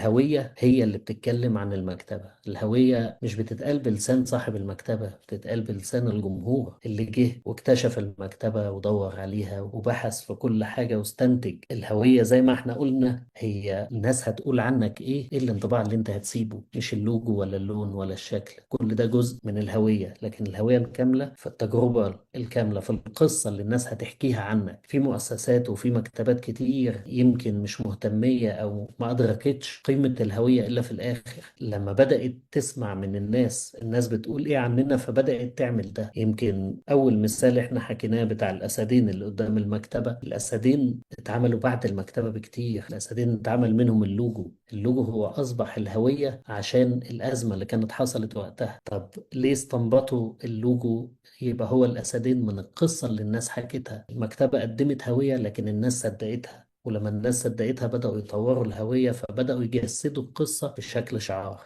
الهوية هي اللي بتتكلم عن المكتبة. الهوية مش بتتقال بلسان صاحب المكتبة، بتتقال بلسان الجمهور اللي جه واكتشف المكتبة ودور عليها وبحث في كل حاجة واستنتج. الهوية زي ما احنا قلنا هي الناس هتقول عنك ايه، ايه الانطباع اللي انت هتسيبه، مش اللوجو ولا اللون ولا الشكل. كل ده جزء من الهوية، لكن الهوية الكاملة في التجربة الكاملة، في القصة اللي الناس هتحكيها عنك. في مؤسسات وفي مكتبات كتير يمكن مش مهتمية أو ما أدركتش قيمة الهوية إلا في الآخر، لما بدأت تسمع من الناس، الناس بتقول إيه عننا، فبدأت تعمل ده. يمكن أول مثال إحنا حكيناه بتاع الأسدين اللي قدام المكتبة، الأسدين اتعملوا بعد المكتبة بكتير، الأسدين اتعمل منهم اللوجو. اللوجو هو أصبح الهوية عشان الأزمة اللي كانت حصلت وقتها. طب ليه استنبطوا اللوجو يبقى هو الأسدين؟ من القصة اللي الناس حكتها. المكتبة قدمت هوية لكن الناس صدقتها، ولما الناس صدقتها بدأوا يطوروا الهوية، فبدأوا يجسدوا القصة بشكل شعار.